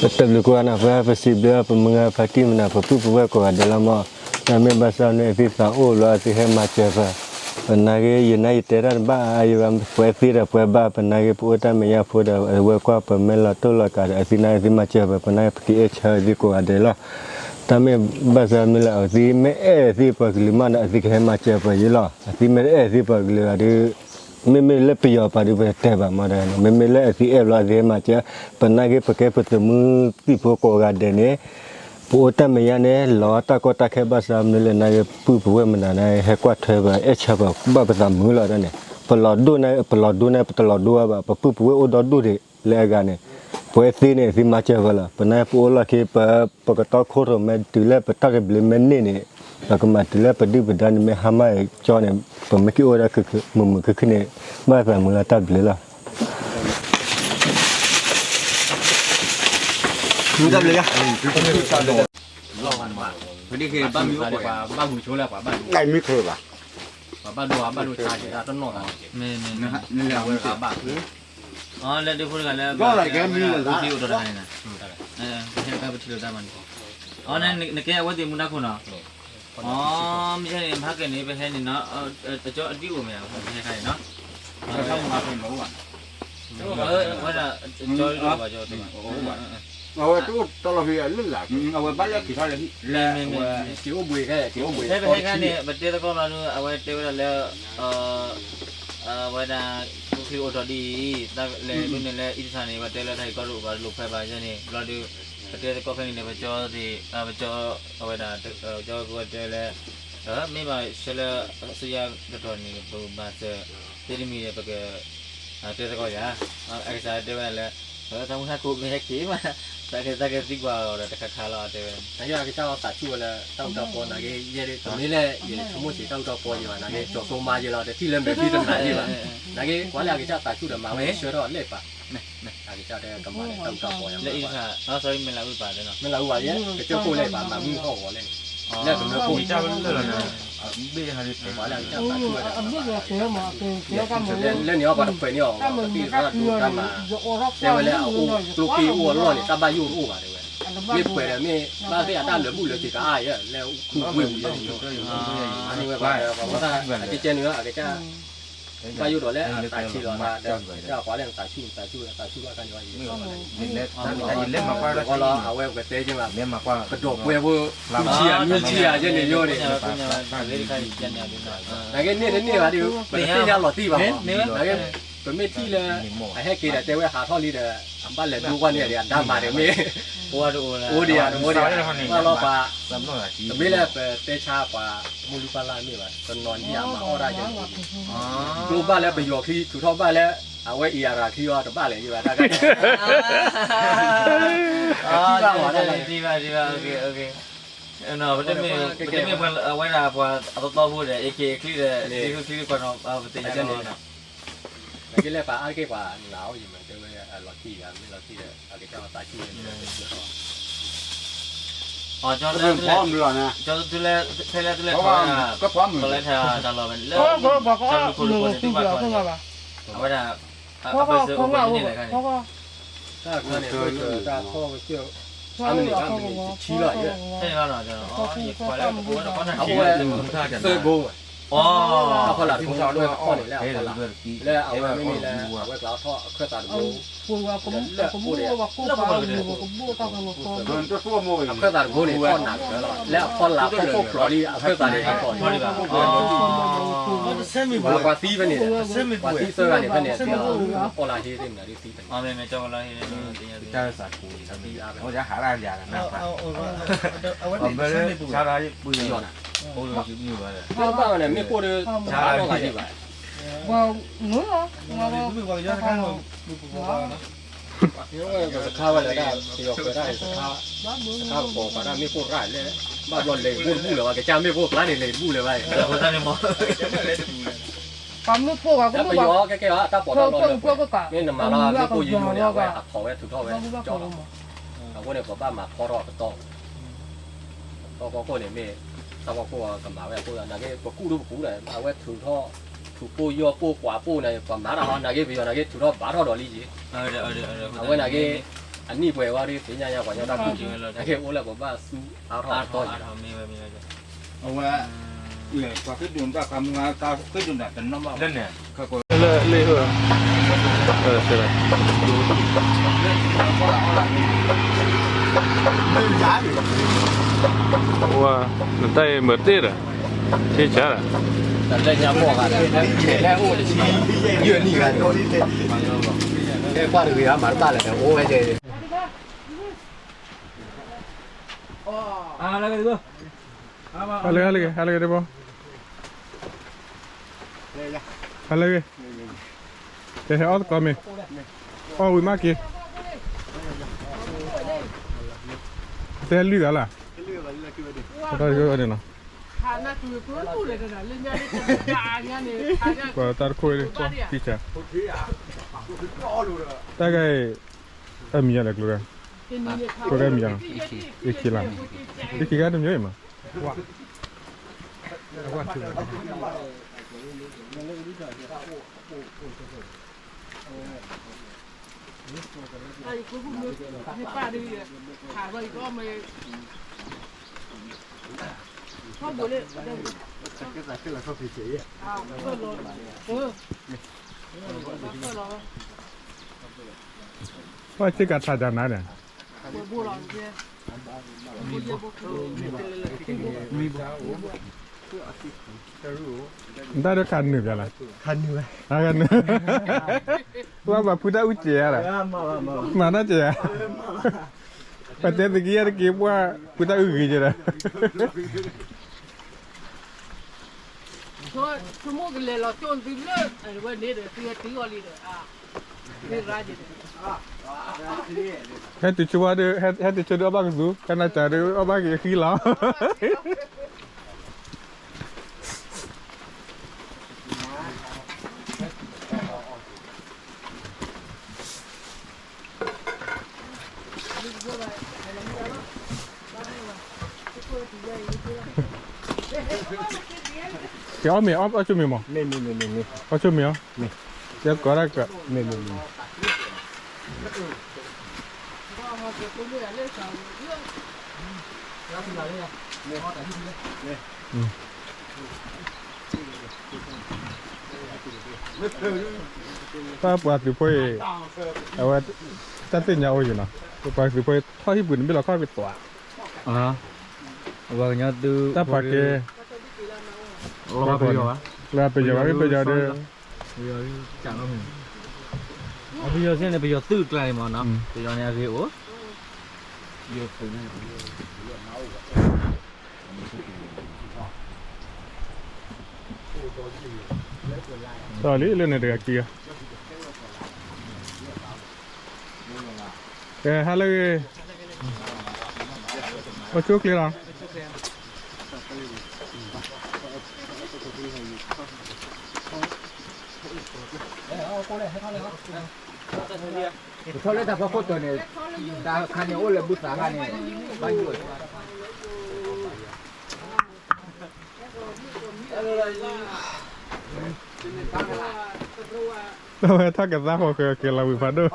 ပတၢ်ဘျုးကိးဂၤနီၤ ပပစံးဘျုးပမုၢ်ဂၤဖါတံၢ်မနုၤ ပပုၢ်ပဝဲၢ်ကိးဂၤဒဲးလီၤမး, တၢ်မ့ၢ်ဘၣ်ဆၣ်န့ၣ် အသံသးအိၣ်လီၤ အသံဟဲမၤစၢၤပှၤ, ပနာ်က့ ယနာ်ယတဲတၢ်တဘၣ်အါယံၤဘၣ် ပှၤသံဒီးပှၤဘၣ် ပနာ်က့ ပအိၣ်တၢ်မဲာ်ညါဖိဒီး အဝဲကွၢ်ပမဲာ်လီၤတိၢ်လီၤကးဒီး အသံနာ်က့ အသံမၤစၢၤပှၤ ပနာ်က့ ပက့ၤအဲၣ်ဆၢအသံကိးဂၤဒဲးလီၤ, တၢ်မ့ၢ်ဘၣ်ဆၣ်မ့ၢ်လၢအသံ မ့ၢ်အဲၣ်အသံပှၤကလုာ်မးဒီး အသံကဟဲမၤစၢၤပှၤယံၤလီၤ, အသံမ့ၢ်တအဲၣ်အသံပှၤကလုာ်ဂၤဒီး မ့မ့ၢ်လၢပယီၤပာ်ဒုးပတဲဘၣ်မးဒီး မ့မ့ၢ်လၢအသံအဲၣ်ဘျီအသံဟဲမၤစၢၤ, ပနာ်က့ ပကဲပသုးမုၢ်သံၣ်ဖိကိးဂၤဒဲးန့ၣ် ပအိၣ်တၢ်မဲာ်ညါန့ၣ် လီၤတၢ်ကီတၢ်ခဲဘၣ်ဆၣ်မနုၤလဲၣ် နာ်က့ ပုၢ်ပဝဲၢ်မနုၤန့ၣ် ဟဲကွၢ်ထွဲပှၤ အဲၣ်ဆၢပှၤဘၣ်ပသးမုာ်လီၤဒၣ်န့ၣ်, ပလီၤဒိၣ်န့ၣ် ပလီၤဒိၣ်န့ၣ် ပတလီၤဒိၣ်ဘၣ် ပပုၢ်ပဝဲၢ်အိၣ်ဒီဒူၣ်ဒံးလၢအဂၤန့ၣ်, ပဝဲသ့န့ၣ် အသံမၤစၢၤပှၤလီၤ, ပနာ်က့ ပအိၣ်လီၢ်ခံ ပ ပကတီခိၣ်ရိၣ်မဲတုၤလၢပတၢ်တဘျုးမဲန့ၢ်န့ၣ် ပကမၤတုၤလၢပဒုၣ်ပဒါန့ၣ် မ့ၢ်ဟါမၢ်ကၠီန့ၣ် ပမ့ၢ်က့ၤအိၣ်ဒၣ်မုာ်မုာ်ခုၣ်ခုၣ်န့ၣ် ဘၣ်သးမုာ်လီၤတၢ်ဘျုးလီၤ. မ့ၢ်တၢ်ဘျုးလီၤ. ပဒ်က့ၤဘၣ်မံအိၣ်ပှဲၤ ပှၤဘၣ်မုာ်ဆိလၢပှၤဘၣ်ဒိ ပှၤဘၣ်ဒိ ပှၤဘၣ်ဒိဆါက့ၤတၢ်တနီၣ်လီၤ. မ့ၢ် မ့ၢ် မ့ၢ် လၢဒုဖိတဂၤလၢ အဝဲဒၣ် ပထံၣ်လိာ်တၢ်မးန့ၣ်, အ နကဲအဝဲသ့ၣ်မူဒါခိၣ်နီၤ, အ မ့ၢ်န့ၣ် မဟါကဲန့ၣ် ပဟဲန့ၣ်နီၤ, အကၠီအဒံအိၣ်မ့ၢ် ပဟဲခါန့ၣ်နီၤ, ဝဲဒၣ် ကၠီဒံအိၣ်ဘၣ်ကၠီ အဝဲတအိၣ်တလီၤဖဲအလၢလာ်, အဝဲဘၣ်လၢက့ၤထီၣ်လၢဟံၣ်, မ့ၢ် မ့ၢ် က့ၤအိၣ်ဘှံးခဲ က့ၤအိၣ်ဘှံး ဖဲပဟဲခါန့ၣ် ပတဲသကိးလီၤဒုး အဝဲတဲဝဲဒၣ်လၢ အဝဲဒၣ် ကျိချံအိၣ်ထီၣ်ဒ်အံၤ တၢ်လဲၤဒိးန့ၢ်လၢအံၣ်တထၣ်န့ၣ် ပတဲလၢတၢ်ဂ့ၢ်ကီတအိၣ်ဘၣ်တလိၣ်ဖဲဘၣ်ယဲန့ၣ် ဘျီဒုး ပတဲသကိးဖဲန့ၣ်န့ၣ် ပကၠီသ့ၣ် ပကၠီ အဝဲဒၣ် ကၠီကဝဲတဲလၢ မ့ၢ်ဘၣ်ဆၢလၢ အစုယၤကတီၢ်န့ၣ် ပကဘၣ်စၢၤ သ့တမံၤဒီးပက တဲသကိးယၤ အကစၢ်တဲဝဲဒၣ်လၢ တၢ်မူတၢ်ကိးမ့ၢ်ဟဲက့ၤမး တၢ်ကဲတၢ်ကဲသံကွၢ်အီၤဒီးတခါခါလီၤတဲဝဲ နကဲအကစၢ်အီၤသးဆူၣ်ဝဲလၢတၢ်အူတၢ်ပီ နာ်က့ ယဲဒ် တမ့ၢ်လၢယဆိကမိၣ်စ့ၢ်တၢ်အူတၢ်ပီယံၤဘၣ် နာ်က့ ကၠီၤသိမါယဲလီၤ တထံၣ်လၢမဲာ်ဖံတနာ်ယံၤဘၣ် နာ်က့ ကွၢ်လၢအကစၢ်သးဆူၣ်ဒီးမၤဝဲဆၢထီၣ်လၢပာ် အကစၢ်တဲကမၤလၢတၢ်အူတၢ်ပီယံၤ မ့ၢ်လၢအူတၢ်ပီ ကစၢၢ်ခိၣ်လၢပာ်မၤမုၢ်ဟီၣ်ဂီၤလဲၣ်န့ၣ် လၢကမၢခိၣ် လၢန့ၣ်အီၤပှၤတဖှဲးန့ၢ်အီၤ ကသံၣ်သရၣ်ဒိၣ်တၢ်မၤ တဲဝဲလၢအအိၣ်ကျိချံအိၣ်အလီၢ်န့ၣ် တၢ်ဘၣ်ယိၣ်တအိၣ်ဘၣ်တဲဝဲ မ့ၢ်ပှဲၤဒီးမ့ၢ်ဘၣ်သ့ၣ်အတၢ်လၢာ်ဘူၣ်လၢာ်စ့ၤကအါယဲလၢခူပှ့ၤပူၤယဲန့ၣ် အန့ၣ်ဝဲပှၤဒီးပှၤဝဲသၣ်အကဲကဲန့ၣ် အကစၢ် ဘၣ်ယိၣ်ဒီးလၢအသးဆံးလီၤသးဒီး ကစၢ်ပှၤလၢအသးဆူၣ်သးဆူၣ်သးဆူၣ်ဘၣ်ခါန့ၣ် ယလဲၤမၤကွၢ်လီၤ အဝဲပတဲကဲမး ကဒီးပှဲၤဖိ ထူဆံးယၤ နွံဆံးယၤယဲန့ၣ်ယိန့ၣ် နာ်က့န့ၢ်တန့ၢ်ဘၣ်ဒီး ပတသ့ၣ်ညါလီၤတံၢ်ဘၣ်မး နာ်က့ ပမ့ၢ်ထံၣ်လၢ အဟဲက့ၤဒီးတဲဝဲဟးထီၣ်လံဒီး အဘၣ်လဲၤဒိကွၢ်န့ၢ်ဒံးအဒါမၤဒံးမ့ၢ် အိၣ်ဒံး အိၣ်ဒံး ဘၣ်လီၤပှၤ တမ့ၢ်လၢပတဲဆါပှၤ မုၢ်လူၢ်ပၢ်လၢ်မ့ၢ်ဘၣ် တနီၤဒံးအမၤအီၣ်ဒၣ်ယဲန့ၣ် ကျိဘၣ်လၢပယီၤချံ ထုးထီၣ်ဘၣ်လၢ အဝဲအံၤအရၤချံအီၤတဘၣ်လဲၣ်ယဘၣ်တၢ်ကါ ထံၣ်ဘၣ်ဝဲဒၣ် ထံၣ်ဘၣ် ထံၣ်ဘၣ် ပတမ့ၢ်ပှၤအဝဲဒၣ်ပှၤအသီသီဖိဒီး AK ချံဒီး စ့ဟူချံ ပှၤနီၤ ပသ့ၣ်ညါလီၤ နာ်က့လၢပှၤအါတက့ၢ်ပှၤနာ်အိၣ်ယံၤမး တဲဝဲအလီၤတံၢ်ယၤ မ့ၢ်လီၤတံၢ်ဒီး အကစၢ်အီၤသးဆူၣ်န့ၣ် ကၠီ ကၠီ ဖဲလၢသုလဲၤထီၣ်ဝဲဒၣ် ကီၤလဲထၢၣ်တၢ်လီၢ်ဝဲန့ၣ် လၢ တၢ်လူၢ်ခိၣ်လူၢ်ခိၣ်န့ၣ် သုဘၣ်ထီၣ်န့ၣ် အဝဲဒၣ် အပၢၢ်ဆၢအိၣ်ဖဲန့ၣ်လဲၣ်ခါန့ၣ် တၢ်ခါန့ၣ် ပၢၢ်ဆၢတၢ်ဖီၣ်ဝဲကၢၢ် အမ့ၢ်န့ၣ် အမ့ၢ်န့ၣ် တဆံလီၤယဲ ဖဲန့ၣ်လီၤနီၤ ယကွၢ်လၢ အဝဲ သၢဘိဝဲ အဖီလာ်တဘိ လၢအဖီလာ် လၢအဝဲမ့မ့ၢ်လၢ အဝဲကျးထီၣ်အခၢၣ်သးတဘိ လၢအအိၣ်ဒီး အခၢၣ်သးတဘိန့ၣ် ထီၣ်နးကတၢၢ်လီၤ လၢအဖီလာ်ဖီခိၣ်ဖျိးလံ အခၢၣ်သးန့ၣ် ထီၣ်ဖျိးလံ ပှၤသံဖဲန့ၣ်ဒီး ပှၤသံသၢဂၤန့ၣ်ဖဲန့ၣ် အဖီလာ်ဟ့သ့ၣ်မနုၤသံဖဲန့ၣ် ဘၣ်န့ၣ် မ့ၢ်ကိၣ်ဒီး တဘၣ်ထီၣ်ဘၣ်ဒံးဘၣ် ပှၤမုၢ်လီၤ ပစခါဝဲလၢဒၣ် ပယီၤဃဲၤဒၣ် စခါ စခါကပီၤပှၤဒၣ်မ့ၢ်ကိၣ်ရၣ်လဲၣ် ဘၣ်ဘျီလဲၤတဘူၣ်တဘူၣ်လၢၤဘၣ် ကစၢ်မ့ၢ်ကိၣ်ဖျါန့ၣ် လဲၤတဘူၣ်လၢၤဘၣ် ပှၤမုၢ်ကိၣ်ဂၤ ပယီၤကဲကဲအတၢ်ပီးတၢ်လီၢ်လၢပှဲၤ မ့ၢ်နမၤလီၤမ့ၢ်ကိၣ်ယိယိန့ၣ် အဝဲအဖီၣ်ဝဲထုးထီၣ်ဝဲကၠီလီၤ အဃိန့ၣ် ပဘၣ်မၤဖီထီၣ်အကတီၢ် တီၢ်ကီၢ်ခိၣ်န့ၣ်မ့ၢ် တၢ်ကီၢ်ခိၣ်ကမၤဝဲအဃိ နာ်က့ ပကူၣ်ဒိၣ်ပကူၣ်ဒီး အဝဲထုးထီၣ် ထုးပိၢ်ယီၢ်ပိၢ်ကွၢ်ပိၢ်န့ၣ် ပှၤမၤတၢ်ဟီ နာ်က့ ပယီၤနာ်က့ ထုးထီၣ်ဘၣ်ထီၣ်ဒီးလံက့ၤ အဝဲနာ်က့ အနံၣ်ပှဲၤဝဲဒီး သ့ၣ်ညါညါပှၤညီတၢ်ကူၣ်က့ၤဝဲလီၤ, အကဲအိၣ်လၢပဘၣ်သူအါထီၣ်အါထီၣ်မ့ၢ်ဝဲမ့ၢ်ဝဲ, အဝဲ လဲၤပှၤကဒိၣ်တၢ်ခါမူ ကဒိၣ်တၢ်တနီၤဘၣ် လၢန့ၣ် လၢလ့ၣ်ဧၢ, ဝဲ နတၢ်အံၤမၤတ့ၢ်ဒီး ဆ့ဆါဒီး တၢ်လၢညါမီၢ်ဂၤဒီး လဲၤအိၣ်တဆံ ယဲၢ်နံၣ်ဂၤန့ၣ် လဲၤကွၢ်တဂ့ၤ အမၤတဘၣ်လၢၤဒီး အိၣ်ဝဲကဲ ဟါလၢဂ့ၤ, ဟါလၢဂ့ၤ, ဟါလၢဂ့ၤတဘီ, ဟါလၢဂ့ၤ, ကဟဲအီၣ်သကိးမ့ၢ်, အီၣ်ဝံၤမးက့ၤ, တဲလွံၢ်ဂၤလၢ်, တၢ်တခိၣ်န့ၣ်နီၤ, ပှၤတၢ်တခိၣ်, တၢ်ဂၤအံၤ အမံၤယၤလဲၣ်ကျိၤ, ကျိၤဂၤမံၤယၤနီၤ, အခံလီၤ, အခံဂၤတမံၤအံၤမး ပှၤစ့ကၤထးကနၤန့ၣ်, တၢ်ဒိခးနုာ်ပျဲလၢ်, ဝဲဘၣ်ဖုတၢ်အုၣ်ကဲၤဧါလၢ်, မၤတၢ်ကဲၤဧါ, ပတဲသက့ယဲၢ်တက့ၢ် ပှၤဖုတၢ်အုၣ်ဂ့ၤကဲၤဒီး ဆိကမိၣ်ကလဲၤလီၤကၠိသုလၢ အဝဲန့ၣ်ဒီး သုဟဲတုၤအီၤလံဒီး ဟဲတုၤဆိဝါဒီး ဟဲတုၤဆိဒီးအီၣ်ဘၣ်ကသူ, ဟဲနၤစၢ်ဒီးအီၣ်ဘၣ်က့ၤအဃံလီၤ. ကဲအီၣ်မ့ၤ အီၣ်ဆိမ့ၤမး, အီၣ်ဆိမ့ၤအီၤ, ကဲကိးဒၣ်က, တၢ်ပှၤသုးဖိအံၤ, အဝဲ, တၢ်သ့ၣ်ညါအိၣ်ယံၤနီၤ, ပှၤသုးဖိအံၤ ထီၣ်ဟံၣ်ပူၤန့ၣ် မ့ၢ်လီၤခီၣ်က့ၤသွး, ပှၤကညီသုး, တၢ်ပှၤကဲ, လၢပယီၤဘၣ် မ့ၢ်ပယီၤဒီး, ပယီၤစ့ၢ်န့ၣ် ပယီၤသုးကျါန့ၣ်မးနီၤ, ပယီၤန့ၣ်အဂ့ၤအိၣ် ဒီးလံလၢန့ၣ်တဂၤခံဂၤ, ကဲဟါလၢဂ့ၤ, အိၣ်ဆူၣ်အိၣ်ချ့လီၤ. ပထီၣ်လၢတၢ်ဖီခိၣ်တီၤန့ၣ်, တၢ်ခါန့ၣ်အိၣ်လၢဘူသးခါန့ၣ်, ဘၣ်ယိၣ် အဝဲထီၣ်ကသါဃီၤဃၢၤက့ၤလီၤဝံၤဖးဒိၣ်,